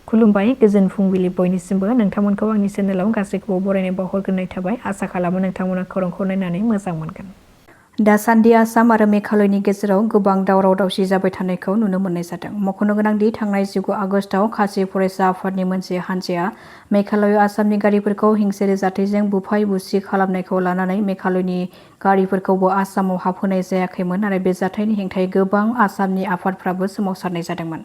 खुलुमबाय गोजोन फुंबिलि बयनिसिमबो नोंथांमोनखौ आंनि चेनेलाव गासैखौबो बरायनाय बावहरग्रोनाय थाबाय आसा खालामो नोंथांमोना खौरांखौ नायनानै मोजां मोनगोन। दासान्दि आसाम आरो मेघालयनि गेजेराव गोबां दावराव दावसि जाबाय थानायखौ नुनो मोननाय जादों। मख'नो गोनांदि थांनाय 19 आगस्टआव खासि फरायसा आफादनि मोनसे हानजाया मेघालय आसामनि गारिफोरखौ हिंसायारि जाथायजों बुफाय बुसि खालामनायखौ लानानै मेघालयनि गारिफोरखौबो आसामाव हाबहोनाय जायाखैमोन आरो बे जाथायनि हेंथायै गोबां आसामनि आफादफ्राबो सोमावसारनाय जादोंमोन।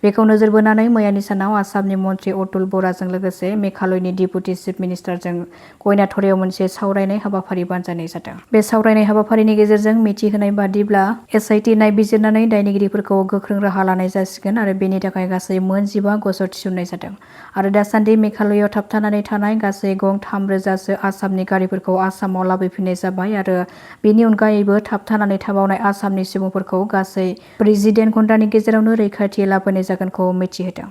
बेखौ नोजोर बोनानै मैयानि सानाव आसामनि मन्त्रि अतुल बराजों लोगोसे मेघालयनि डिपुटि चिफ मिनिस्टारजों गयनाथरायाव मोनसे सावरायनाय हाबाफारि बानजायनाय जादों। बे सावरायनाय हाबाफारिनि गेजेरजों मिथिहोनाय बादिब्ला SIT नायबिजिरनानै दायनिगिरिफोरखौ गोख्रों राहा लानाय जासिगोन आरो बेनि थाखाय गासै मोन 15 गजर थिसननाय जादों आरो दासान्दि मेघालयआव थाबथानानै थानाय गासै गं 3,000सो आसामनि गारिफोरखौ आसामाव लाबोफिननाय जाबाय आरो बेनि अनगायैबो थाबथानानै थाबावनाय आसामनि सुबुंफोरखौ गासै 48 घन्टानि गेजेरावनो रैखाथि लाबोनाय जागोनखौ मिथिहोदों।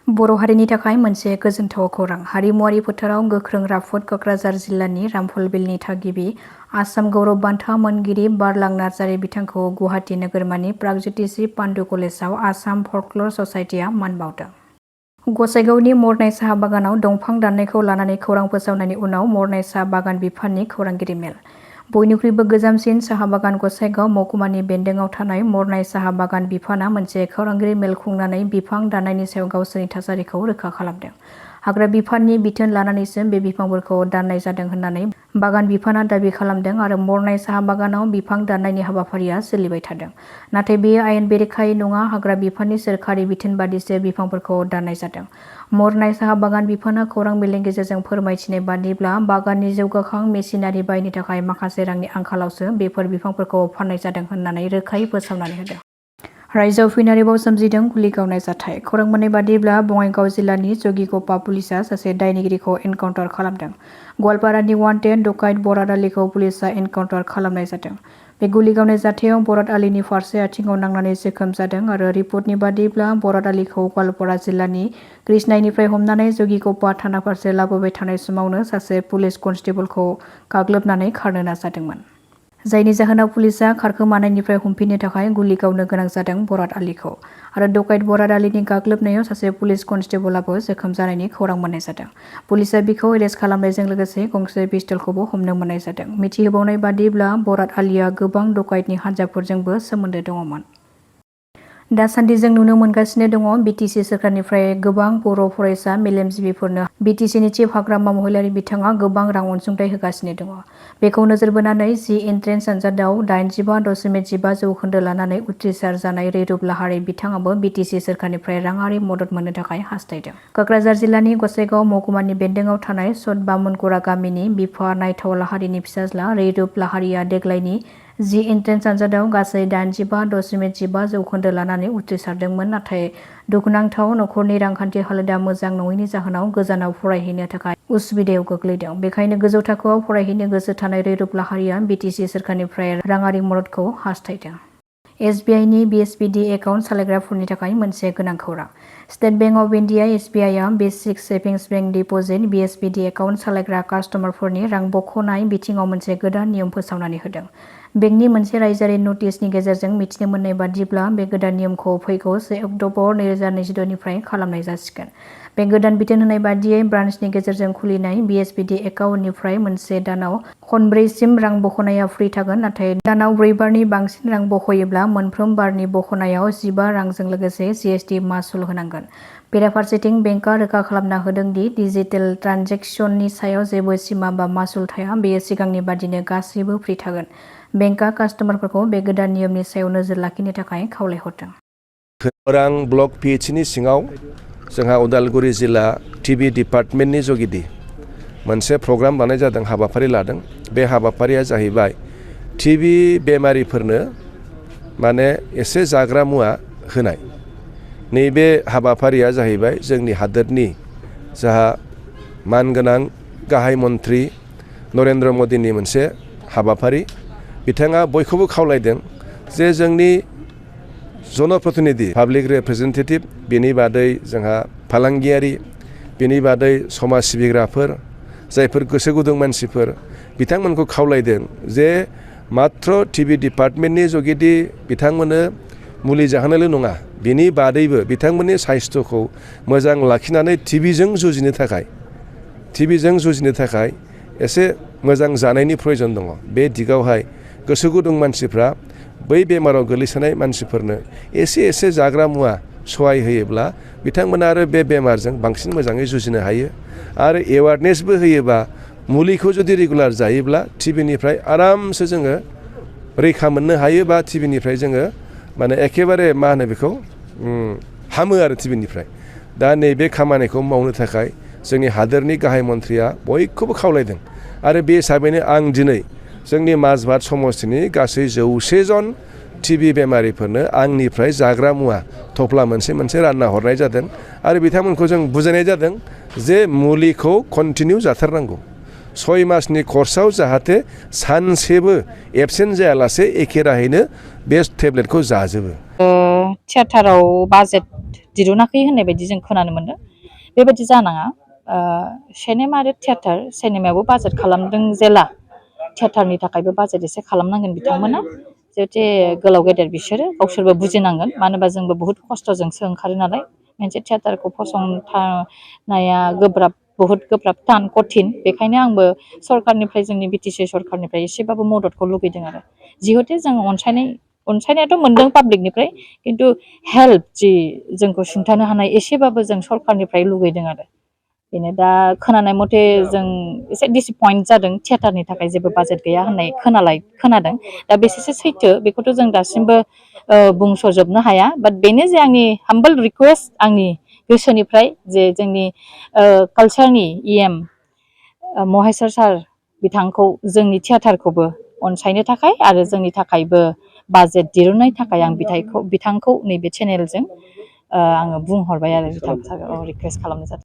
बर' हारिनि थाखाय मोनसे गोजोनथाव खौरां। हारिमुवारि फोथाराव गोख्रों राफोद क'क्राझार जिल्लानि रामफलबिलनि थागिबि आसाम गौरब बान्था मोनगिरि बारलां नार्जारी बिथांखौ गुवाहाटी नोगोरमानि प्रागज्यतिषी पाण्डु कलेजाव आसाम फल्कलर ससाइटिया मान बावदों। गसाइगावनि मरनाय साहा बागानाव दंफां दाननायखौ लानानै खौरां फोसावनायनि उनाव मरनाय साहा बागान बिफाननि खौरांगिरि मेल। बयनिख्रुइबो गोजामसिन साहा बागान गसाइगाव महकुमानि बेन्दोंआव थानाय मरनाय साहा बागान बिफाना मोनसे खौरांगिरि मेल खुंनानै बिफां दाननायनि सायाव गावसोरनि थासारिखौ रोखा खालामदों। हाग्रा बिफाननि बिथोन लानानैसो बे बिफांफोरखौ दाननाय जादों होननानै बागान बिफाना दाबि खालामदों आरो मरनाय साहा बागानाव बिफां दाननायनि हाबाफारिया सोलिबाय थादों। नाथाय बेयो आयेन बेरेखायै नङा, हाग्रा बिफाननि सोरखारि बिथोन बादिसो बिफांफोरखौ दाननाय जादों। मरनाय साहा बागान बिफाना खौरां बिलाइनि गेजेरजों फोरमायथिनाय बादिब्ला बागाननि जौगाखां मेसिनारि बायनो थाखाय माखासे रांनि आंखालावसो बेफोर बिफांफोरखौ फाननाय जादों होननानै रोखायै फोसावनानै होदों। रायजोआव फिन आरोबाव सोमजिदों गुलि गावनाय जाथाय। खौरां मोननाय बादिब्ला बङाइगाव जिल्लानि जगिग'पा पुलिसआ सासे दायनिगिरिखौ एनकाउन्टार खालामदों। गवालपारानि वान्टेड डकाइत बराद आलीखौ पुलिसआ एनकाउन्टार खालामनाय जादों। बे गुलि गावनाय जाथायाव बराद आलीनि फारसे आथिङाव नांनानै जोखोम जादों आरो रिपर्टनि बादिब्ला बराद आलीखौ गवालपारा जिल्लानि कृष्णाइनिफ्राय हमनानै जगिग'पा थाना फारसे लाबोबाय थानाय समावनो सासे पुलिस कनस्टेबलखौ गाग्लोबनानै खारनो नाजादोंमोन। जायनि जाहोनाव पुलिसआ खारखोमानायनिफ्राय हमफिननो थाखाय गुलि गावनो गोनां जादों बराद आलीखौ आरो डकाइत बराद आलीनि गाग्लोबनायाव सासे पुलिस कनस्टेबलाबो जोखोम जानायनि खौरां मोननाय जादों। पुलिसआ बिखौ एरेस्ट खालामनायजों लोगोसे गंसे पिस्तलखौबो हमनो मोननाय जादों। मिथिहोबावनाय बादिब्ला बराद आलीया गोबां डकाइतनि हानजाफोरजोंबो सोमोन्दो दङमोन। दासान्दि जों नुनो मोनगासिनो दङ BTC सोरखारनिफ्राय गोबां बर' फरायसा मेलेमजिबिफोरनो BTCनि चिफ हाग्रामा महिलारि बिथाङा गोबां रां अनसुंथाइ होगासिनो दङ। बेखौ नोजोर बोनानै जि एन्ट्रेन्स आनजादाव 85.5% लानानै उथ्रिसार जानाय रैरुब लाहारी बिथाङाबो BTC सोरखारनिफ्राय राङारि मदद मोननो थाखाय हास्थायदों। क'क्राझार जिल्लानि गसाइगाव महकुमानि बेन्दोंआव थानाय सतबामुनगरा गामिनि बिफा नायथाव लाहारीनि फिसाज्ला रैरुब लाहारीया देग्लायनि जि एन्ट्रेन्स आनजादाव गासै 85.5% लानानै उथ्रिसारदोंमोन। नाथाय दुखुनांथाव नखरनि रांखान्थि हालोदा मोजां नङैनि जाहोनाव गोजानाव फरायहैनो थाखाय उसुबिदायाव गोग्लैदों। बेखायनो गोजौ थाखोआव फरायहैनो गोसो थानाय रैरुब लाहारीया BTC सोरखारनिफ्राय राङारि मददखौ हास्थायदों। SBIनि BSBD एकाउन्ट सालायग्राफोरनि थाखाय मोनसे गोनां खौरां। स्टेट बेंक अफ इन्डिया SBIआ basic savings bank deposit BSBD account सालायग्रा कास्टमारफोरनि रां बख'नाय बिथिङाव मोनसे गोदान नियम फोसावनानै होदों। बेंकनि मोनसे रायजोआरि नटिसनि गेजेरजों मिथिनो मोननाय बादिब्ला बे गोदान नियमखौ फैगौ 1 अक्ट'बर 2026 निफ्राय खालामनाय जासिगोन। बे गोदान बिथोन होनाय बादियै ब्रान्सनि गेजेरजों खुलिनाय BSBD एकाउन्टनिफ्राय मोनसे दानाव खनब्रैसिम रां बख'नाया फ्रि थागोन। नाथाय दानाव 4 बारनि बांसिन रां बख'योब्ला मोनफ्रोम बारनि बख'नायाव 15 रांजों लोगोसे GST मासुल होनांगोन। बेराफारसेथिं बेंकआ रोखा खालामना होदों दि डिजिटेल ट्रान्जेक्सननि सायाव जेबो सिमा बा मासुल थाया। बेयो सिगांनि बादिनो गासैबो फ्रि थागोन। बेंकआ कास्टमारफोरखौ बे गोदान नियमनि सायाव नोजोर लाखिनो थाखाय खावलायहरदों। खौरां ब्लक PHनि सिङाव जोंहा उदालगुरि जिल्ला TV डिपार्टमेन्टनि जगिदि मोनसे प्रग्राम लानाय जादों, हाबाफारि लादों। बे हाबाफारिया जाहैबाय TB बेमारिफोरनो माने एसे जाग्रा मुवा होनाय। नैबे हाबाफारिया जाहैबाय जोंनि हादोरनि जाहा मानगोनां गाहाय मन्त्रि नरेन्द्र मदिनि मोनसे हाबाफारि। बिथाङा बयखौबो खावलायदों जे जोंनि जनप्रतिनिधि पाब्लिक रिप्रेजेन्टेटिभ, बेनि बादै जोंहा फालांगियारि, बेनि बादै समाज सिबिग्राफोर, जायफोर गोसो गुदुं मानसिफोर, बिथांमोनखौ खावलायदों जे मात्र TV डिपार्टमेन्टनि जुगिदि बिथांमोननो मुलि जाहोनायल' नङा बिनि बादैबो बिथांमोननि साइस्थ'खौ मोजां लाखिनानै टिबिजों जुजिनो थाखाय एसे मोजां जानायनि प्रयजन दङ बे दिगावहाय गोसो गुदुं मानसिफ्रा बै बेमाराव गोलैसोनाय मानसिफोरनो एसे जाग्रा मुवा सहाय होयोब्ला बिथांमोना आरो बे बेमारजों बांसिन मोजाङै जुजिनो हायो आरो एवारनेसबो होयोबा मुलिखौ जुदि रेगुलार जायोब्ला टिबिनिफ्राय आरामसे जोङो रैखा मोननो हायो बा टिबिनिफ्राय जोङो माने एखेबारे मा होनो बेखौ हामो आरो टिबिनिफ्राय दा नैबे खामानिखौ मावनो थाखाय जोंनि हादोरनि गाहाय मन्थ्रिया बयखौबो खावलायदों आरो बे हिसाबैनो आं दिनै जोंनि माजबाद समस्तिनि गासै 100 जन टिबि बेमारिफोरनो आंनिफ्राय जाग्रा मुवा थफ्ला मोनसे रानना हरनाय जादों आरो बिथांमोनखौ जों बुजायनाय जादों जे मुलिखौ कन्टिनिउ जाथारनांगौ 6 मासनि कर्सआव जाहाथे सानसेबो एबसेन्ट जायालासे एखे राहैनो बे टेब्लेटखौ जाजोबो। थियाटाराव बाजेट दिरुनाखै होननाय बायदि जों खोनानो मोनदों बेबायदि जानाङा सिनेमा आरो थियाटार सिनेमायावबो बाजेट खालामदों जेला थियाटारनि थाखायबो बाजेट एसे खालामनांगोन बिथांमोना जिहेतु गोलाव गेदेर बिसोरो गावसोरबो बुजिनांगोन मानो होनबा जोंबो बुहुत खस्थ'जोंसो ओंखारो नालाय मोनसे थियाटारखौ फसंथानाया बुहुत गोब्राब थान कठिन बेखायनो आंबो सरकारनिफ्राय जोंनि बिटिसि सरकारनिफ्राय एसेबाबो मददखौ लुगैदों आरो जिहेतु जों अनसायनायाथ' मोनदों पाब्लिकनिफ्राय खिन्थु हेल्प जि जोंखौ सुंथानो हानाय एसेबाबो जों सरकारनिफ्राय लुगैदों आरो बेनो दा खोनानाय मथे जों एसे डिसएपइन्ट जादों थियाटारनि थाखाय जेबो बाजेट गैया होननाय खोनादों दा बेसेसो सैथो बेखौथ' जों दासिमबो बुंस'जोबनो हाया बाट बेनो जे आंनि हाम्बल रिकुवेस्ट आंनि गोसोनिफ्राय जे जोंनि कालचारनि EM महेश्वर सार बिथांखौ जोंनि थियाटारखौबो अनसायनो थाखाय आरो जोंनि थाखायबो बाजेट दिरुननायनि थाखाय आं बिथांखौ नैबे चेनेलजों आङो बुंहरबाय आरो बिथांखौ रिकुवेस्ट खालामनाय जादों।